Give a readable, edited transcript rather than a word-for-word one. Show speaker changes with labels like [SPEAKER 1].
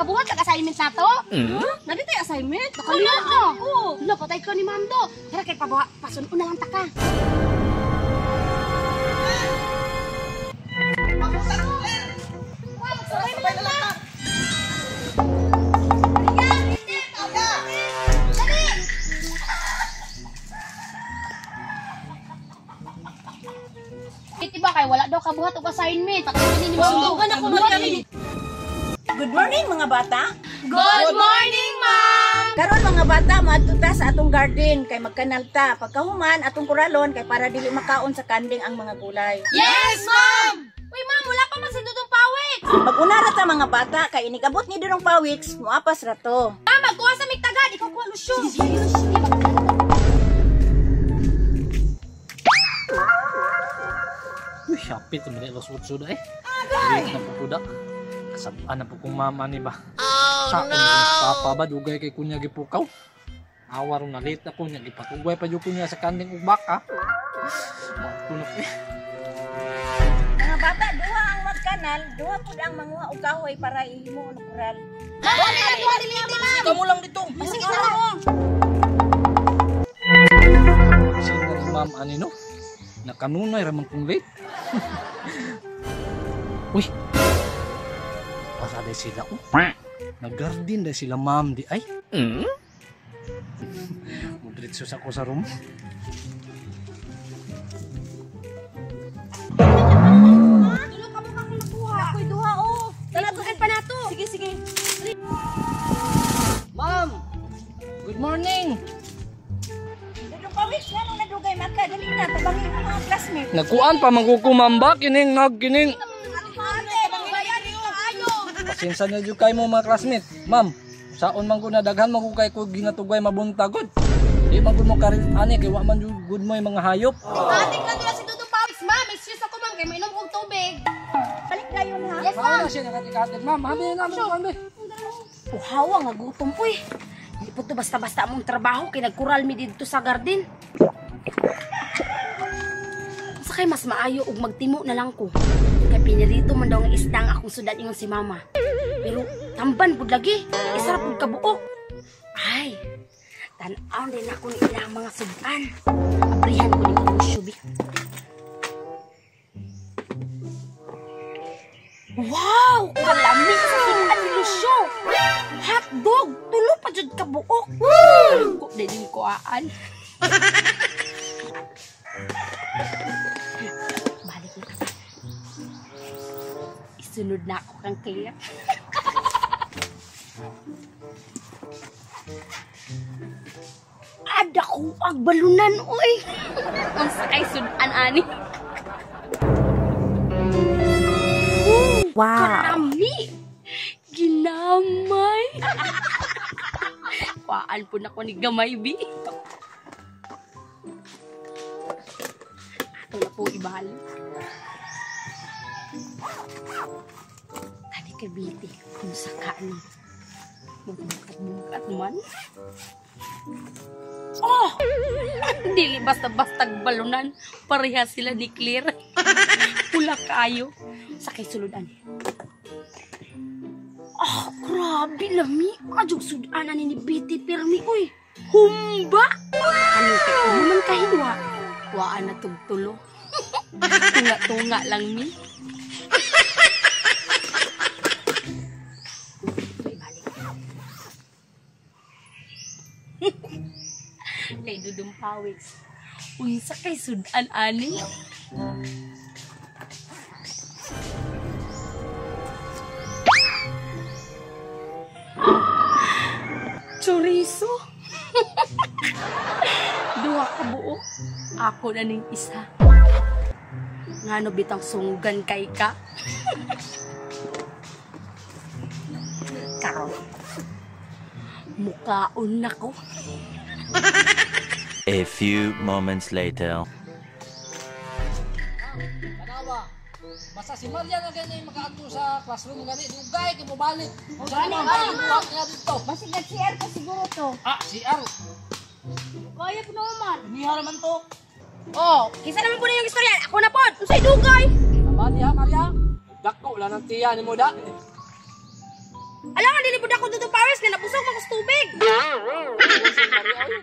[SPEAKER 1] Nakabuhat kag assignment nato?
[SPEAKER 2] Mm?
[SPEAKER 1] Nandito yung assignment. Nakalimot na ako. Hala, patay ka ni Ma'am Do. Tara kay pabuha, pasuno na lang ta ka.
[SPEAKER 3] Sabay na lang ta.
[SPEAKER 1] Iti ba kay wala daw kabuhat og assignment. Patay ni Ma'am Do.
[SPEAKER 3] Sugan ako magkami. Good morning, mga bata.
[SPEAKER 1] Good morning, Ma'am.
[SPEAKER 3] Karon, mga bata, maadto ta sa atong garden kay magkanal ta. Pagkahuman atong kuralon kay para dili makaon sa kanding ang mga gulay.
[SPEAKER 1] Yes, Ma'am. Uy, Ma'am, wala pa man si Dudong Pawik.
[SPEAKER 3] Mag-una ra ta, mga bata, kay inigabot ni Dudong Pawiks, muapas ra to.
[SPEAKER 1] Ma'am, magkuha sa migtagad. Ikaw kuha, Lucio.
[SPEAKER 4] Uy, hapit naman alas 8 na eh. Late na po ko da. Kasabaan na po kong mama ni ba. Oh, no! Papa ba, dugay kay kunya gipukaw. Awa ron na late na kunya, gipatugway pa jud kunya sa kanding ug baka. Matulog eh.
[SPEAKER 3] Mga bata, duha ang magkanal, duha pud ang manguha og kahoy para ihimo og kural.
[SPEAKER 1] Ma'am, wala na duha ni Ma'am.
[SPEAKER 2] Kamu lang dito.
[SPEAKER 1] Sige, tara.
[SPEAKER 4] Sino ni ma'am ani no? Nakanunay raman kong late. Uy. Para day sila oh. Naggarden day sila ma'am di ay.
[SPEAKER 2] Mm?
[SPEAKER 4] Mudritso sa ko sa room.
[SPEAKER 1] Tulo ka mo kang nakuha.
[SPEAKER 3] Ako'y duha oh.
[SPEAKER 1] Talaguan pa nato.
[SPEAKER 3] Sige, sige.
[SPEAKER 4] Ma'am! Good morning!
[SPEAKER 3] Dudong Pawiks, nganong nadugay maka? Dali na, tabangin mo mga classmates.
[SPEAKER 4] Nagkuan pa mangkukumamba kining nag kining. Pasensya na jud kay mo mga classmate. Ma'am, saon man ko na daghan man ko kay ko ginatugway mabuntagod. Di man gud mo karil ani kay wa man jud gud mo yung mga hayop.
[SPEAKER 1] Ating lang doon si Dudong Pawis, ma'am. Excuse ako, ma'am. Kay mainom kong tubig.
[SPEAKER 3] Balik dayon ha.
[SPEAKER 1] Yes, ma'am.
[SPEAKER 4] Mao na siya nakatikatit, ma'am. Habi na mo, habi.
[SPEAKER 1] Uhawa nga gutom, uy. Hindi po to basta-basta among trabaho kay nagkural mi didto sa garden. Sa kay mas maayo og magtimo na lang ko. Kay pinirito man daw nga isda ang akong sudan ingon si mama. Pero tamban pud lagi, isa ra pud kabuok. Ay, tan-aw din ako ni ilang mga sudan. Abrihan ko ni Lucio bi. Wow! Kalami sa sudan ni Lucio! Hotdog! Tulo pa jud ka buok! Woo! Dili ko aan. Balik na ka. Isunod na ako kang Claire. Ada ko ang balunan, oy! Unsa kay sudan ani?
[SPEAKER 3] Wow.
[SPEAKER 1] Karami! Ginamay! Kuhaan po na ko ni Gamay, bi. Ato na po ibalik. Kani kay Biti, kung sakani. Magbungkat-bungkat man. Oh! Dili basta-basta balunan. Pareha sila ni Claire. Pula kayo. Sakay suludan. Oh, grabe lami. Adjog sudanan ni Betty Pirmi, uy. Humba! Ano kay ulo man kahiwa? Waan na tugtulo. Tunga-tunga lang mi. Ay, balik. Kay Dudong Pawis. Unsa kay sudan ani? Chorizo. Duha ka buo. Ako na ning isa. Ngano bitang sunggan kay ka? Karon. Mukaon na ko.
[SPEAKER 5] A few moments later.
[SPEAKER 4] Tanawa. Basta si Maria na gani makaadto sa classroom gani dugay kay mobalik.
[SPEAKER 1] Gani,
[SPEAKER 4] ma'am. Niya dito.
[SPEAKER 3] Basig nag-CR ka siguro to.
[SPEAKER 4] Ah, CR.
[SPEAKER 1] Kaya po naman.
[SPEAKER 4] Niha naman to.
[SPEAKER 1] Oh, kinsa naman po na yung istorya? Ako na po. Unsay dugay?
[SPEAKER 4] Tama diha, Maria. Dako lang ng tiya ni mo da.
[SPEAKER 1] Alam nga dili pud ako Dudong Pawis nga nabusog man ko sa tubig.
[SPEAKER 4] Maria, oy.